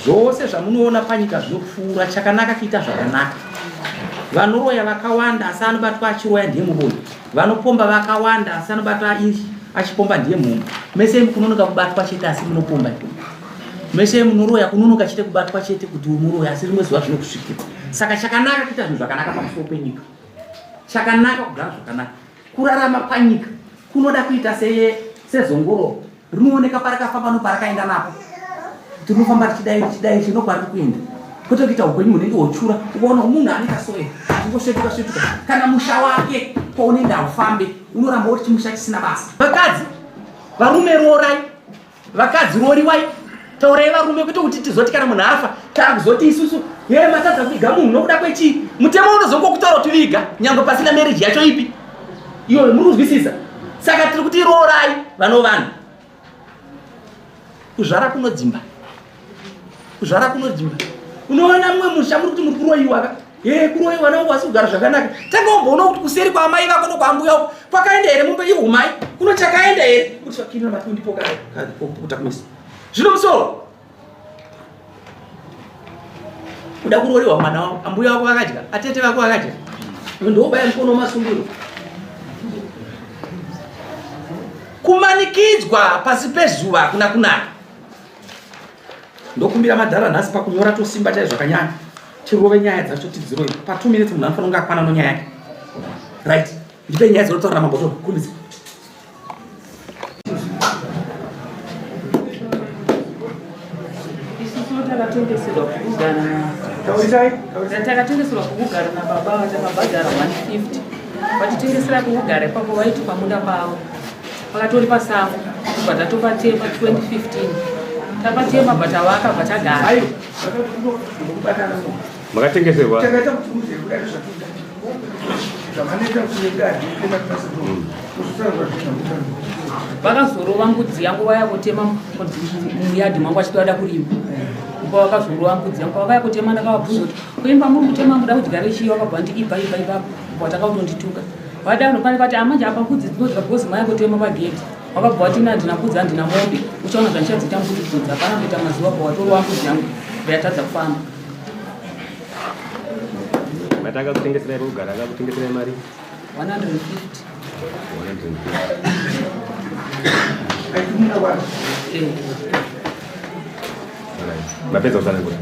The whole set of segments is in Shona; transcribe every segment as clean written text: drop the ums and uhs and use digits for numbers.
Zvose zvamunoona panyika zvinopfuura, chakanaka kuita zvakanaka. Vanoroya vakawanda asi anobatwa achiroya ndiye muroyi. Vanopomba vakawanda asi anobatwa achipomba ndiye mhombo. Mese kunonoka kubatwa chete asi munopomba. Mese munoroya kunonoka chete kubatwa chete kuti unoroya asi rimwe zuva zvinokusvikira. Saka chakanaka kuita zvinhu zvakanaka pamusoro penyika. Chakanaka kugara zvakanaka. Kurarama panyika kunoda kuita sezongororo rinooneka parakafamba noparakaenda napo kuti rinofamba richidai richidai richino kwariri kuenda kwete kuita upenyu hunenge hochura ukaona munhu ane kasoe achingosvetuka svetuka kana musha wake kwaunenge haufambe unoramba uri chimusha chisina basa vakadzi varume roorai vakadzi rooriwai taurai varume kwete kuti tizoti kana munhu afa takuzoti isusu ye matadza kuviga munhu nokuda kwechii mutemo unozongokutaura kuti viga nyangwe pasina marriage yacho ipi iyoyo muri kuzwisisa saka tiri kuti roorai vano vanhu kuzvara kunodzimba kuzvara kunodzimba unoona mumwe musha muri kuti muri kuroyiwa ka e kuroyiwa nawo wasi kugara zvakanaka tanga womboona kuti kuseri kwaamai vako nokwambuya uko kwakaenda here mumbe ihumai kuno chakaenda here kuti vakinira makundipoka kuta kumeso zvino musoro kuda kurorewa mwana wako ambuya wako vakadya atete vako vakadya ndobaya mukono masungiro kumanikidzwa pasi pezuva hakuna kunaka ndokumbira madhara nhasi pakunyora tosimba chai zvakanyanya tirove nyaya dzacho tidzirove pa two minutes munhu anofanira kunge akwana nonyaya yake right ndipe nyaya dzinotaura mambo to kumbidza Takatengeserwa kukugara nababa vatakabhadhara 150 vachitengesera kukugara ipapo vaiti pamunda pavo pakatori pasango kubva tatopatema 2015 tapatema bva tavaka bva tagara makatengeserwa vakazorova mbudzi yangu vaya kutema muyadhi mangu vachiti vada kurima pa vakazorova mbudzi yangu pavakaya kutema ndakavabvunza kuti kuimba muri kutema muda kudyara chii vakabva ndi ibva ibva ipapo vatakatondituka vadaro pane vati amanje apa mbudzi dzinodya because maya kutema pagedhi wakabva wati ina handina mbudzi handina mombe uchaona zvandichadziita mbudzi dzodzi hapana kuita mazuva pa watorova mbudzi yangu yatadza kufamba matanga kutengeserai pekugara akakutengeserai mari 150 mapedza kutsanangura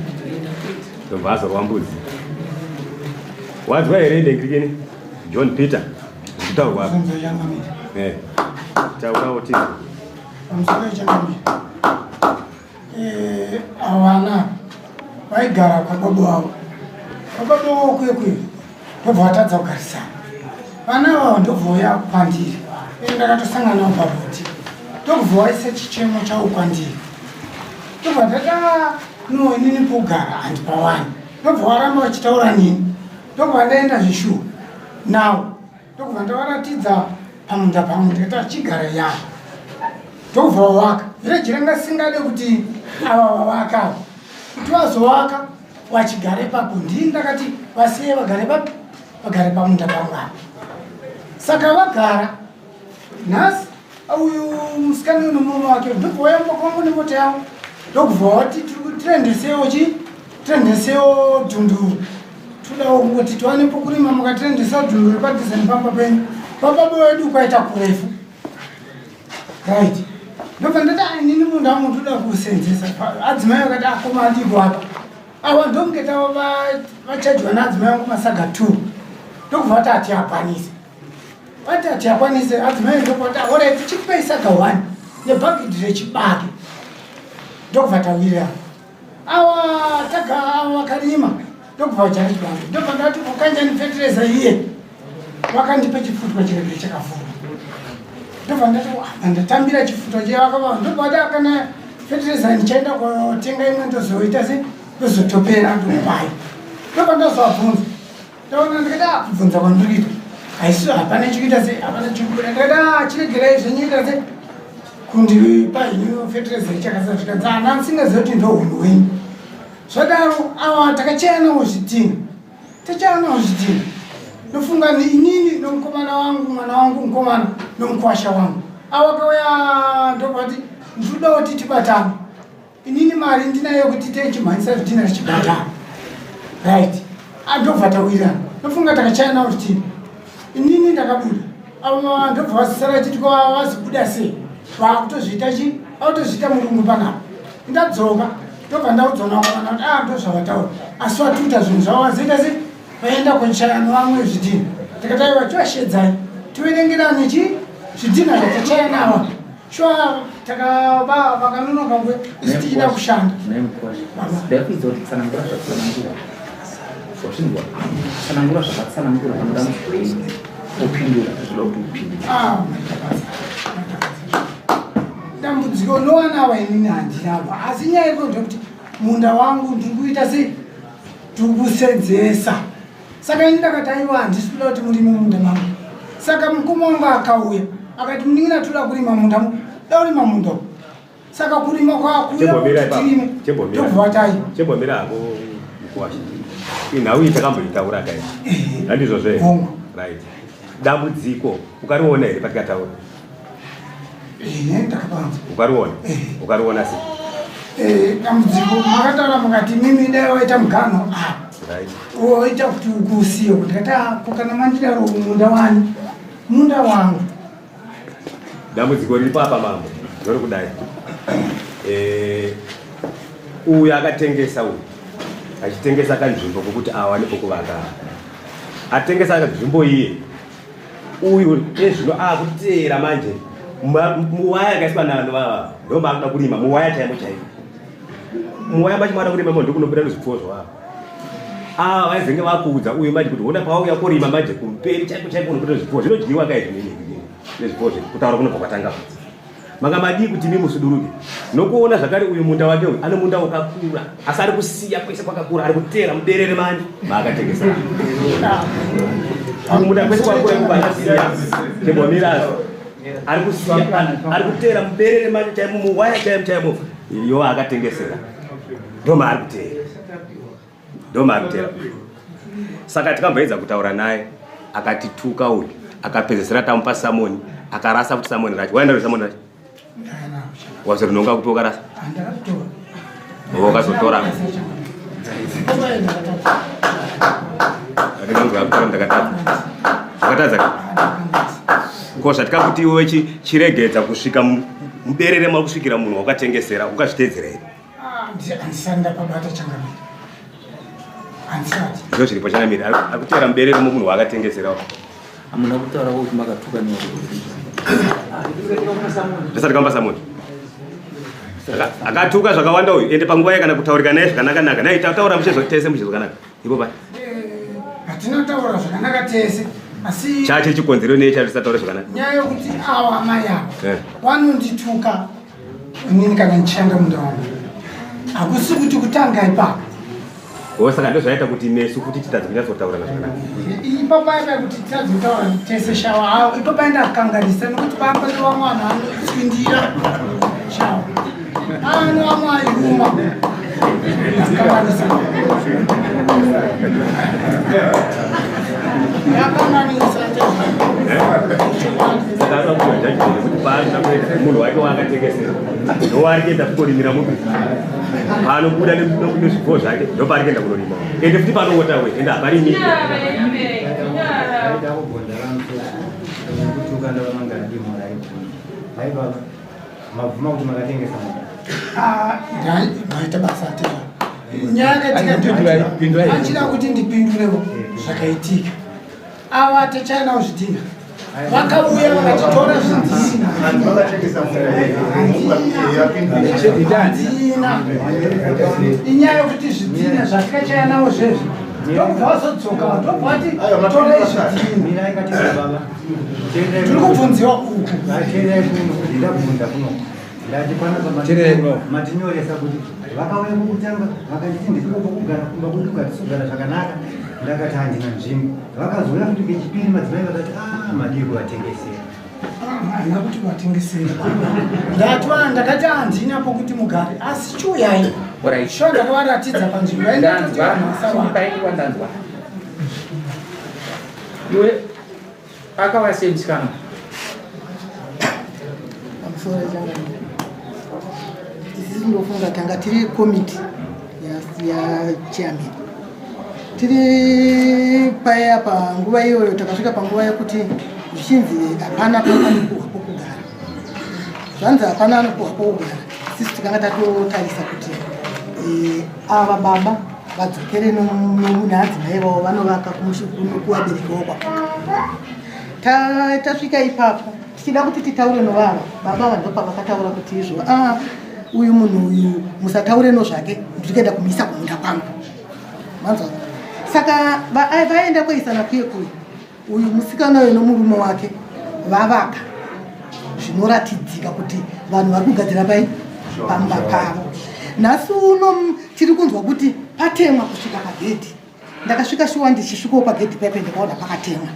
ndobva azorwa mbudzi wadzwa here ndengirikeni john peter kutaurwa apa eh, taurawo ti pamusoro changamire eh, avana vaigara kwababa wavo kwababa wavo kuye kuye ndobva vatadza kugarisana vana vavo ndobva uya kwandiri ende ndakatosangana navo paboti ndokubva waisa chichemo chavo kwandiri ndobva ndati ah, no inini pogara handipawani ndobva waramba vachitaura nini ndokubva ndaenda zveshuwa now ndokubva ndavaratidza pamunda pangu ndikati achigara yana ndokubva wawaka vhireji ranga singade kuti ava vavaka ava kuti vazowaka vachigara ipapo ndini ndakati vasiye vagare papi vagare pamunda pangu apa saka vagara nhasi uyu musikana uyu nomurume wake ndobva wayamboka wangu nemota yavo. Ndokubva wati tirendesewo chi tirendesewo dhunduru. Todawo kungoti tiwane pokurima mukatirendesa dhunduru padhuze nepamba penyu. Pababa wedu kwaita kurefu. Right. Ndobva ndati inini munda wangu ndoda kuusenzesa. Adzimai vakati akoma adiko apa. Awa ndokunge tava vachajwa naadzimai vangu masaga 2. Ndokubva vati hatiakwanise. Vati hatiakwanise adzimai ndokubva vati alright tichikupei saga 1 nebhagidhi rechibage. Ndokubva tawirirana. Awa taga awa vakarima ndokubva vajara chibage. Ndobva ndati ukanjani fetireza iye. Vakandipa chifutwa chirege chakavhurwa. Ndobva ndati ndatambira chifutwa chevakava ndobva vati kana fetireza ndichaenda kotenga imwe ndozoita se ndozotopera ndokupai. Ndobva ndazovabvunza. Ndaona ndikati kubvunza kwandiri kuita. Haisi hapana chikuita se hapana chikuita. Ndikati chiregerai zvenyu se kundipa henyu fetireza ichakasa zvikanzi hana ndisingazivi kuti ndohunhu hwenyu. Zvadaro awa takachayanawo zvidhina. Tachayanawo zvidhina. Ndofunga inini nomukomana wangu, mwana wangu mukomana nomukwasha wangu. Awa kauya ndobva ndinoda kuti tibatane. Inini mari ndinayo kuti tichimhanyisa zvidhina tichibatana. Right. Andobva tawirirana. Ndofunga takachayanawo zvidhina. Inini ndakabuda. Ava ndobva vasara chiti kwa vazibuda sei. Vakutozviita chi? Vakutozviita murungu panapa. Ndadzoka. Ndobva ndaudzwa nakomana kuti ndozvavataura. Asi vatuta zvinhu zvavo vazoita sei? Vaenda kuchayana vamwe zvidhina. Tikati aiwa tivashedzai. Tiverengerane chi? Zvidhina zvatachayana ava. Shuwa takava vakanonoka ngwe isu tichida kushanda. Ndakuidza kuti tsanangura zvatsanangura. Wazvinzwa? Tsanangura zvakatsanangura panoda muzvweni. Upindura zvinoda kuti upindure. Dambudziko nowana awa inini handinavo. Asi nyaya iri ndekuti munda wangu ndiri kuita sei? Ndiri kusenzesa. Saka ini ndakati aiwa handisi kuda kuti murime munda mangu. Saka mukoma wangu akauya akati munin'ina toda kurima munda da kurima munda. Saka kurima kwakuya kuti tirime. Ndobva tai. Chembomira hako mukuwasha. Inhau iyi takamboitaura kai. Handizvo zve? Right. Dambudziko ukariona here patikataura? Ndakapanza. Ukariona? Ukariona sei? Dambudziko makataura mukati mimi dai waita mugano apa. Right. Oita kuti ukusiye kuti ndikati kana mandidaro munda wani. Munda wangu. Dambudziko riripo apa mambo. Ndori kudai. Uyu akatengesa uyu. Achitengesa kanzvimbo kokuti awane pokuvaka. Atengesa kanzvimbo iye. Uyu ezvino akuteera manje. Muwaya akaiswa navanhu vava. Ndo maakuda kurima muwaya chaimo chaimo. Muwaya macho maada kurima ndo kunobuda nezvipfuwo zvavo. Vaizenge vakuudza uyu manje kuti ona pawauya kurima manje kumberi chaiko chaiko kunobuda nezvipfuwo zvinodyiwa kai zvinini nezvipfuwo zvedu kutaura kunobva kwatanga futi. Manga madii kuti imi musuduruke nokuona zvakare uyu munda wake uyu ane munda wakakura asi ari kusiya kwese kwakakura ari kuteera muberere mani maakatengesa. Munda kwese kwakura iko akasiya chembomira ari kusiya ari kuteera muberere mani chaimo muwaya chaimo chaimo yo akatengesera ndo maari kuteera ndo maari kuteera. Saka tikamboedza kutaura naye akatituka uyu akapedzesera tamupa samoni akarasa kuti samoni racho. Waenda samoni racho? Wazorinonga kuti wakarasa? Wakazotora. Ndakatadza. Wakatadza? Ko zvatikakuti iwe chiregedza kusvika muberere makusvikira munhu wakatengesera ukazvitedzera here? Handisati ndapabata changamire. Handisati. Ndizvo zviripo changamire. Ari kuteera muberere munhu waakatengesera. Hamuna kutaura kuti makatuka newe. Ndisati kamba samoni. Akatuka zvakawanda uyu ende panguva yakana kutaurika naye zvakanaka-naka. Naye taura mushe tese mushe zvakanaka. Ipo pai. Hatina taura zvakanaka tese. Asi chache chikonzero nei chatisataura zvakanaka? Nyaya yokuti awa amai ava vanondituka inini kana ndichishanda munda wangu. Hakusi kuti kutanga ipapo. Saka ndozvaita kuti nesu kuti titadze kunyatsotaura zvakanaka. Ipapo aita kuti titadze kutaura tese shawa. Awo ipapo aenda kukanganisa nekuti pamba nevamwe vanhu vanotswindira shawa. Ano vamwe airuma. Ndakanganisa. Ndakanganisa. Saka anoda kupiwa judgment yekuti paanoda kuenda munhu wake waakatengesera ndowaari kuenda kukorimira mupi paanobuda nezvipfuwo zvake ndopaari kuenda kunorima ende futi panowotawe ende haparimike. Mabvuma kuti makatengesa munda. Maita basa atezvara. Nyaya yakaitika achida kuti ndipindurewo zvakaitika. Ava tichainawo zvidhina. Vakauya vakatitora zvidhina. Handina. Inyaya yekuti zvidhina zvatikachainawo zvezvi. Ndokubva vazodzoka ndobva vati torai zvidhina. Tiri kubvunziwa uku. Ndabvunza kuno. Ndati panapa matinyoresa kuti vakauya kukutanga vakanditi ndikuko kugara kumba kwedu katisogara zvakanaka. Ndakati handina nzvimbo. Vakazouya futi kechipiri madzimai vakati madii kuvatengesera. Handina kuti kuvatengesera. Ndatwa ndakati handina pokuti mugare asi chiuyai. Sho ndakavaratidza panzvimbo yaindanzwa. Ndanzwa. Iwe akauya sei musikana? Pamusoro changamire. Isusu ndofunga tanga tiri komiti ya chairman. Tiri paya panguva iyoyo takasvika panguva yekuti zvichinzi hapana panopuhwa pokugara. Zvanzi hapana anopuhwa pokugara. Sisi tikanga tatotarisa kuti ava baba vadzokere neadzimai vavo vanovaka kuvabereki vavo kwapuka. Tasvika ipapo tichida kuti titaure novava baba ava ndopavakataura kuti izvo uyu munhu uyu musataure nozvake ndiri kuenda kumisa kumunda kwangu. Manzwa? Saka vaenda kuisana kuye kuye uyu musikana uyu nomurume wake vavaka zvinoratidzika kuti vanhu vari kugadzira pai pamba pavo. Nhasi uno tiri kunzwa kuti patemwa kusvika pagedhi. Ndakasvika shuwa ndichisvikawo pagedhi paipe ndikaona pakatemwa.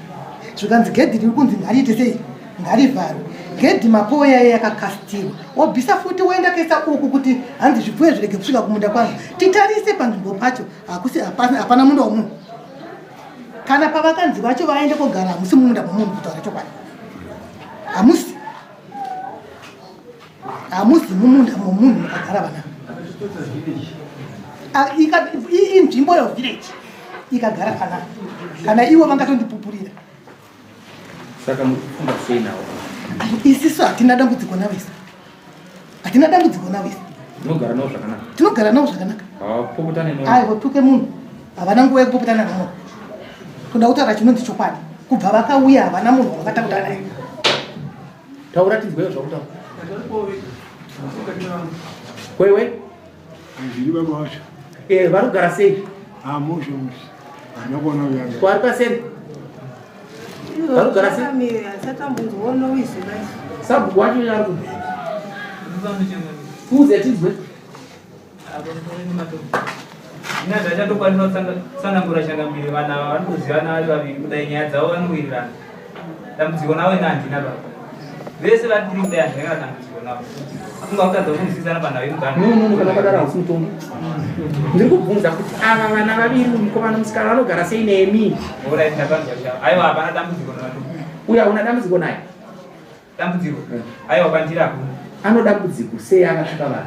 Zvikanzi gedhi riri kunzi ngariite sei ngarivharwe. Gedhi mapoya yaye yakakastirwa. Wobvisa futi woenda kuisa uku kuti hanzi zvipfuyo zvirege kusvika kumunda kwangu. Titarise panzvimbo pacho hakusi hapana munda womunhu. Kana pavakanzi vacho vaende kogara hamusi mumunda momunhu kutaura chokwadi. Hamusi. Hamusi mumunda momunhu mukagara vana. Inzvimbo yevillage ikagara kana kana ivo vangatondipupurira. Saka muri kufunga sei nawo? Isisu hatina dambudziko navo isu. Hatina dambudziko navo isu. Tinogara navo zvakanaka. Tinogara navo zvakanaka. Havapopotane nomunhu. Aiwa tuke munhu. Havana nguva yekupopotana nomunhu. Toda kutaura chinonzi chokwadi. Kubva vakauya havana munhu wavakataura naye. Taura tinzwewo zvakutaura. Wewe? Ndiri baba wacho. Vari kugara sei? Mushe mushe. Handina kuona uyanga. Kwari paseri? Vari kugara sei? Sabhuku wacho ari kupi? Tiudze tinzwe. Ina zvachatokwanisa kutsanangura changamire vanhu ava vanotozivana vari vaviri kudai nyaya dzavo vanowirirana. Dambudziko navo ina handina baba. Vese vari kudai handina kana dambudziko navo. Afunga kutadza kunzwisisana panhau yemugano. No, kana kwakadaro hausi mutongi. Ndiri kubvunza kuti ava vana vaviri mukomana musikana vanogara sei nemi? Alright, ndapanzwa chavo. Aiwa hapana dambudziko navo. Uya una dambudziko naye? Dambudziko? Aiwa kwandiri hakuna. Ano dambudziko sei akasvika vanhu?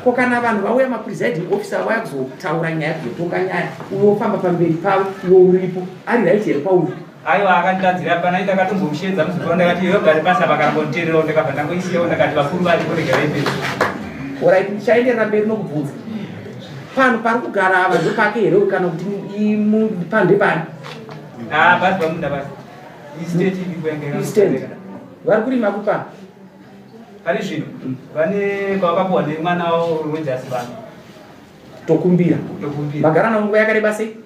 Ko kana vanhu vauya mapresiding officer vauya kuzotaura nyaya kuzotonga nyaya uyo wofamba pamberi pavo iwe uripo ari right here kwauri? Aiwa akanditadzira pana ndakatombomushedza muzukuru ndakati iwe gare pasi apa kana konditeererawo ndakabva ndangoisiyawo ndakati vakuru varipo regerai mberi. Alright, ndichaenderera mberi nokubvunza. Pano pari kugara ava ndopake here kana kuti pano ndepani? Basi pamunda basi. Estate. Vari kurima kupa? Pari zvino vane kwavakapuwa nemwana wavo Rogers vanhu. Tokumbira. Vagara navo nguva yakareba sei?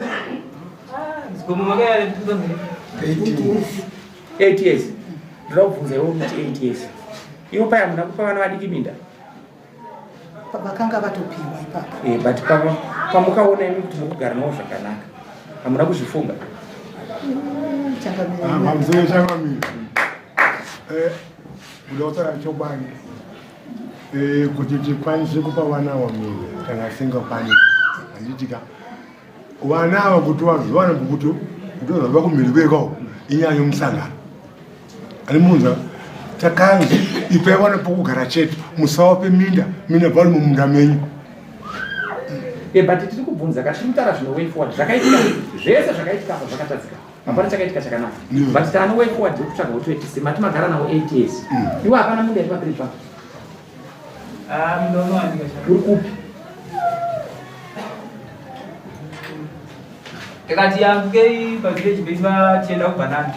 Zikomo makaya 8 years. Ndoda kubvunza iwe kuti 8 years. Ivo paya hamuna kupa vana vadiki minda? Vakanga vatopiwa ipapo. But pamukaona imi kuti muri kugara navo zvakanaka. Hamuna kuzvifunga? Pamusoro changamire. Kuda kutaura chokwadi kuti tikwanise kupa vana ava minda kana asingakwanisi. Handitika vana ava kuti vazowana kuti ndozvabva kumhiri kwekao inyaya yomusangano. Ani munza takanzi ipai vana pokugara chete, musawape minda, minda vari mumunda menyu. But tiri kubvunza ka, tiri kutaura zvino way forward. Zvakaitika zvese, zvakaitika apa zvakatadzika, hapana chakaitika chakanaka, but taane way forward yekutsvaga kuti toitise. Mati magara nawo 8 years, iwe hapana munda iri papiri pako? Ah, minda unowanika sha. Uri kupi? Tikati yambukei pavillage base vachienda kubanana,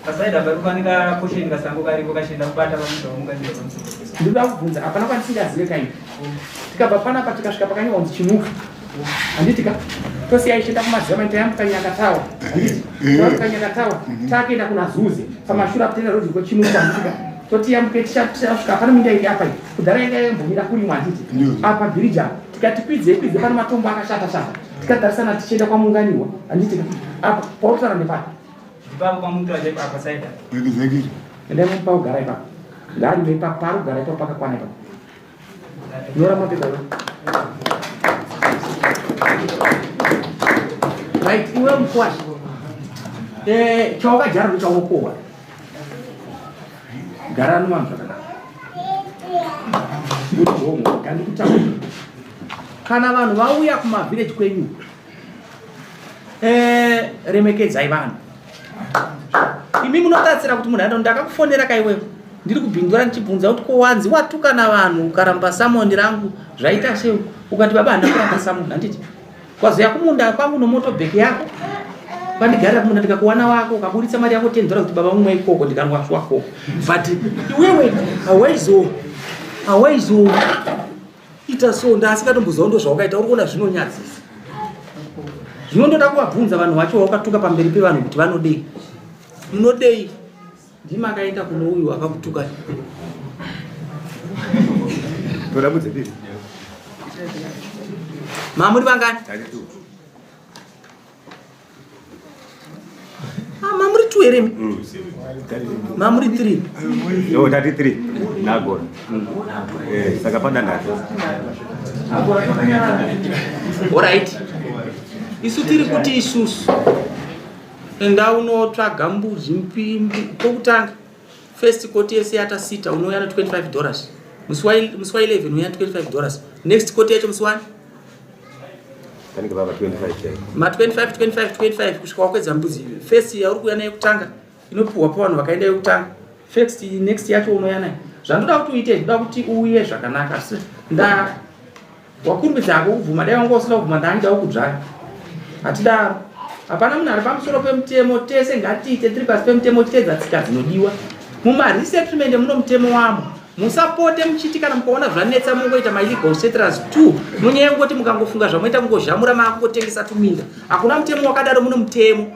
pasaida pari kuwanika portion, kasango kariko kachienda kubata pamunda wamunganira pamusoro. Ndinoda kubvunza, hapana kwandisingazive kaini. Tikabva panapa tikasvika pakanyorwa kunzi Chimuka, handitika? Tosiya ichienda kumadzimai, tayambuka Nyakatawa, handiti? Tayambuka Nyakatawa, takuenda kuna Zuze, pamashure apo toenda rodhi kweChimuka, handitika? Totiyambuke, tichasvika pane minda iri apa iyi, kudhara yanga yambomira kurimwa, handiti? Apa bhiriji apa, tikati kwidzei kwidze, pane matombo akashata shata, tikatarisana tichienda kwamunganiwa, handitika? Apa pautaura nepapa. Ndipapo pamutura chaipo apa saida. Exactly. Endai mupa kugara ipapo, ngaarime ipapo, paari kugara ipapo pakakwana ipapo. Nyora mapepa iwe. Right, iwe mukwasha, chawakadyara ndochaunokohwa. Gara novanhu zvakanaka. Uri gandikutaura, kana vanhu vauya kumavhireji kwenyu, remekedzai vanhu. Imi munotarisira kuti munhu ano ndakakufonera kaiwewe ndiri kubhindura ndichibvunza kuti kowanzi watukana vanhu ukaramba samoni rangu, zvaita sei? Ukati, "Baba, handina kuramba samoni," handiti? Kwazoya kumunda kwangu nomotobheki yako, kwandigarira kumunda, ndikakuwana wako, ukaburitsa mari yako $10 kuti, "Baba, mumwe ikoko," ndikanwaswa koko. But iwewe hawaizo ita so. Ndaasingatombozvawo ndo zvawakaita. Uri kuona zvinonyadzisa. Zvinondoda kuvabvunza vanhu vacho wakatuka pamberi pevanhu kuti vanodei, munodei? Ndima akaenda kuno uyu akakutuka. Toda budze mbiri. Mamuri vangani? 32. Ah, mamuri two here imi? Mamuri three? No, 33 nagora. Saka padanhatu. Alright, isu tiri kuti isusu enda unotsvaga mbudzi mpimbi pokutanga. First koti yese yatasita, unouya na$25. Musi wa11 unouya na$25. Next koti yacho musi wani? Panenge pava 25 chaipo. Ma 25, 25, 25 kusvika wakwedza mbudzi. First yauri kuuya nayo kutanga inopiwa pavanhu vakaenda yekutanga. First, next yacho unouya nayo. Zvandoda kuti uite, ndoda kuti uuye zvakanaka. Nda wakurumidza hako kubvuma, dai wanga usina kubvuma ndaandidawo kudzvara. Hatidaro, hapana munhu ari pamusoro pemutemo. Tese ngatiite tiri pasi pemutemo, titeedza tsika dzinodiwa mumaresettlement. Muno mutemo wamo. Musapote muchiti kana mukaona zvanetsa mungoita maillegal settlers two. Munyaya yekungoti mukangofunga zvamoita, kungozhamura maakungotengesa tuminda. Hakuna mutemo wakadaro, muno mutemo.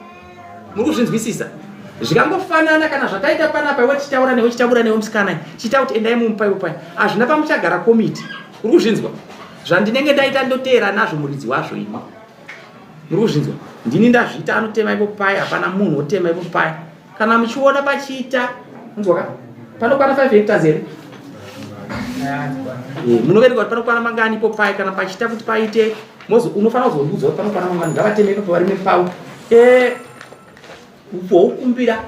Muri kuzvinzwisisa? Zvikangofanana kana zvataita panapa, iwe tichitaura newe, chitabura newe musikana, chiita kuti endai mumupa iwe paya, hazvina pamuchagara komiti. Uri kuzvinzwa? Zvandinenge ndaita ndoteera nazvo muridzi wazvo ini. Muri kuzvinzwa? Ndini ndazviita, anotema ipo paya, hapana munhu otema ipo paya. Kana muchiona pachiita, unzwa ka, panokwana 5 hectares here? Munoverenga kuti panokwana mangani ipo paya. Kana pachiita kuti paite, unofanira kuzondiudza kuti panokwana mangani. Ngavateme ipapo, varime pavo. Upwo hwokukumbira,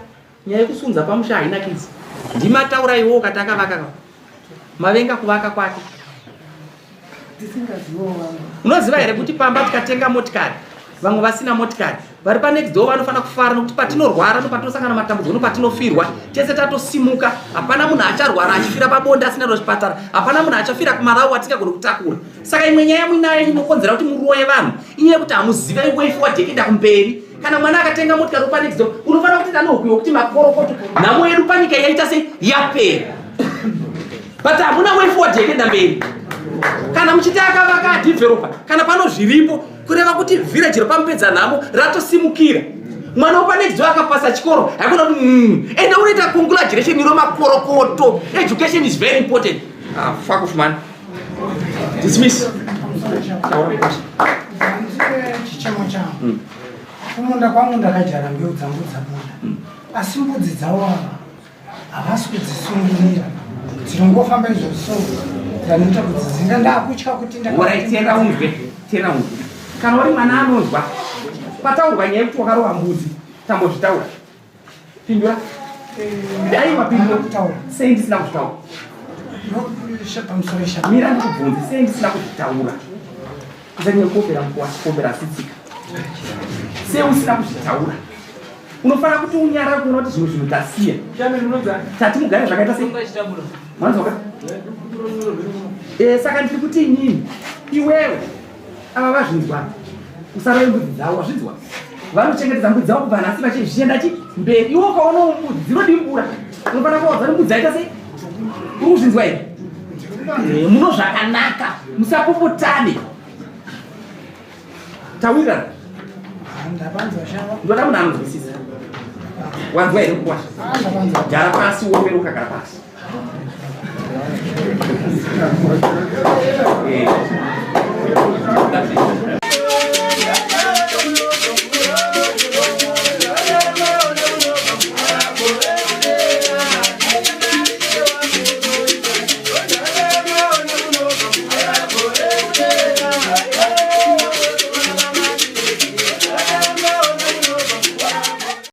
nyaya yekusunza pamusha hainakidzi. Ndimataura iwo ukati akavaka ka, mavenga kuvaka kwake. Tisingazivo vamwe. Unoziva here kuti pamba tikatenga motikari, vamwe vasina motikari vari panext door vanofanira kufara, nokuti patinorwara, nopatinosangana matambudziko, nopatinofirwa, tese tatosimuka. Hapana munhu acharwara achifira pabonde asina kuchipatara. Hapana munhu achafira kuMalawi atingagoni kutakura. Saka imwe nyaya muinayo inokonzera kuti muroye vanhu inyaya yekuti hamuzive way forward yekuenda kumberi. Kana mwana akatenga motikari panext door, unofanira kuti tanohupiwa kuti makorokoto, nhamo yedu panyika yaita sei, yapera. But hamuna way forward yekuenda mberi. Kana muchiti akavaka, adevelopa, kana pano zviripo, kureva kuti village repamupedza nhamo ratosimukira. Mwana wepanext door akapasa chikoro, haikona kuti ende unoita congratulation iro, makorokoto. Education is very important. Ah, fuck off, man. Dismiss. Chichemo changu, kumunda kwangu ndakadyara mbeu dzangu, dzabuda, asi mbudzi dzavo ava havasi kudzisungirira, dzinongofamba izvozvo. Dzanoita kudzidzinga, ndakutya kuti Alright, tera unzwe, tera unzwe. Kana uri mwana anonzwa pataurwa nyaya yekuti wakarova mbudzi, tambozvitaura. Pindura. Aiwa pindura. Sei ndisina kuzvitaura? Mira ndikubvunze, sei ndisina kuzvitaura? Usanyanya kuopera mukuwasha, kuopera sitsika. Sei usina kuzvitaura? Unofanira kuti unyarare kuona kuti zvimwe zvinhu tasiya. Tati mugare zvakaita sei? Manzwa ka? Eh, saka ndiri kuti inini iwewe ava vazvinzwa usarove mbudzi dzavo wazvinzwa vanochengetedza mbudzi dzavo kubva nhasi vachi zvichienda chi mberi iwe ukaonawo mbudzi dzinodimbura unofanira kuvaudza kuti mbudzi aita sei uri kuzvinzwa here eh, muno zvakanaka musapopotane tawirirana ndoda munhu anonzwisisa wanzwa here kukwasha gara pasi uomere ukagara pasi Eh.